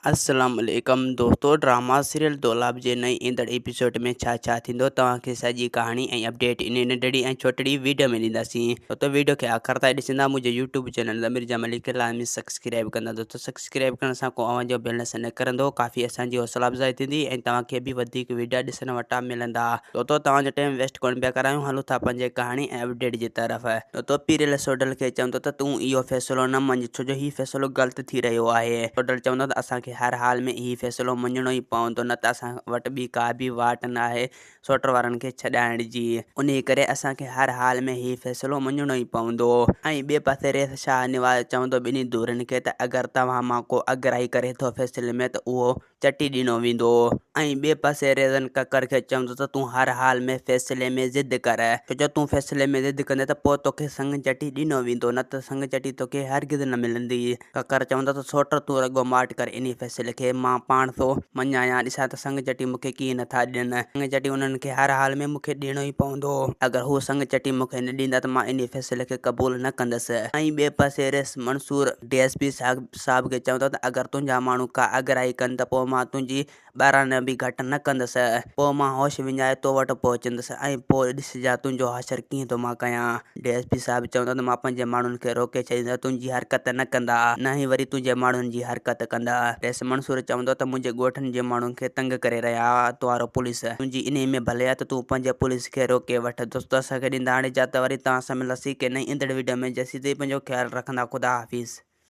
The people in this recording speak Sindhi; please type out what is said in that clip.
السلام عليڪم دوستو ڊراما سيريل دولاب جي نئين ايندڙ ايپيسوڊ ۾ ڇا ڇا ٿيندو توهان کي سڄي ڪهاڻي ۽ اپڊيٽ انهي ننڍڙي ۽ ڇوٽڙي ويڊيو ۾ ڏينداسين دوستو ويڊيو کي آخر تائين ڏسندا منهنجي يوٽيوب چينل ضمير جمالي کي لازمي سبسڪرائب ڪندا دوستو سبسڪرائب ڪرڻ سان ڪو اوهان جو بيلنس نه ڪرندو ڪافي اسان جي حوصلا افزائي ٿيندي ۽ توهان کي به وڌيڪ ويڊيا ڏسڻ وٽان ملندا دوستو توهان جو ٽائيم ويسٽ ڪونه پيا ڪرايون هلون ٿا پنهنجي ڪهاڻي ۽ اپڊيٽ جي طرف دوستو پيرل سوڍل کي چوندو ته تون اهو فيصلو نه مڃ ڇو جو هي فيصلو غلط ٿي رهيو آهي. سوڍل چوندو ته اسان کي هر حال ۾ هي فيصلو مڃڻو ئي پوندو نه ته اسان وٽ ٻي ڪا به واٽ ناهي سوٽر وارن کي ڇڏائڻ جي. انهي ڪري اسان کي هر حال ۾ هي فيصلو مڃڻو ئي پوندو. ۽ ٻئي پاسي رئيس شاهه نواز چوندو ٻنهي ڌرين کي ته اگر توهان مان ڪو اڳرائي ڪري ٿو فيصلي ۾ ته اهو چٽي ڏنو ويندو ۽ ٻئي پاسي ريزن ڪڪر کي چوندو ته تون هر حال ۾ فيصلي ۾ ضد ڪر، ڇو جو تون فيصلي ۾ ضد ڪندين ته پوء توکي سڱ چٽي ڏنو ويندو، نه ته سڱ چٽي توکي هرگز نه ملندي. ڪڪر چوندو ته سوٽ تون رڳو ماٺ ڪر انهي فيصلي کي مان پاڻ ٿو مڃايان، ڏسان ته سڱ چٽي مون کي ڪيئن نٿا ڏين. سڱ چٽي انهن کي هر حال ۾ مون کي ڏيڻو ئي پوندو. اگر هو سڱ چٽي مون کي نه ڏيندا ته مان انهي فيصلي کي قبول نه ڪندس. ۽ ٻئي پاسي ريس منصور ڊي ايس پي صاحب کي چوندو ته اگر تنهنجا ماڻهو ڪا اڳرائي ڪن ته پوء مان تنهنجي ٻاراڻي به گهٽ نه ڪندس. پوء مان هوش وڃائي تو وٽ پهچندس ۽ پوء ڏسجان تنهنجو حشر ڪيئن ٿو مان ڪيان. ڊي ايس پي صاحب چوندو ته مان پنهنجي ماڻهن کي روڪي ڇڏيندس، تنهنجي حرڪت نه ڪندا، نه ئي وري تنهنجي ماڻهن جي حرڪت ڪندا. رئيس منصور چوندو ته منهنجي ڳوٺن جي ماڻهن کي تنگ ڪري رهيا توهارو پوليس. تنهنجي انهي ۾ ڀلي آهي ته تون پنهنجي پوليس کي روڪي وٺ. دوستو اسان کي ڏيندا هاڻي اجازت وري توهان سان ملنداسين ڪنهن نئين ايندڙ وڊيو ۾ جيسين تائين پنهنجو خيال رکندا خدا حافظ.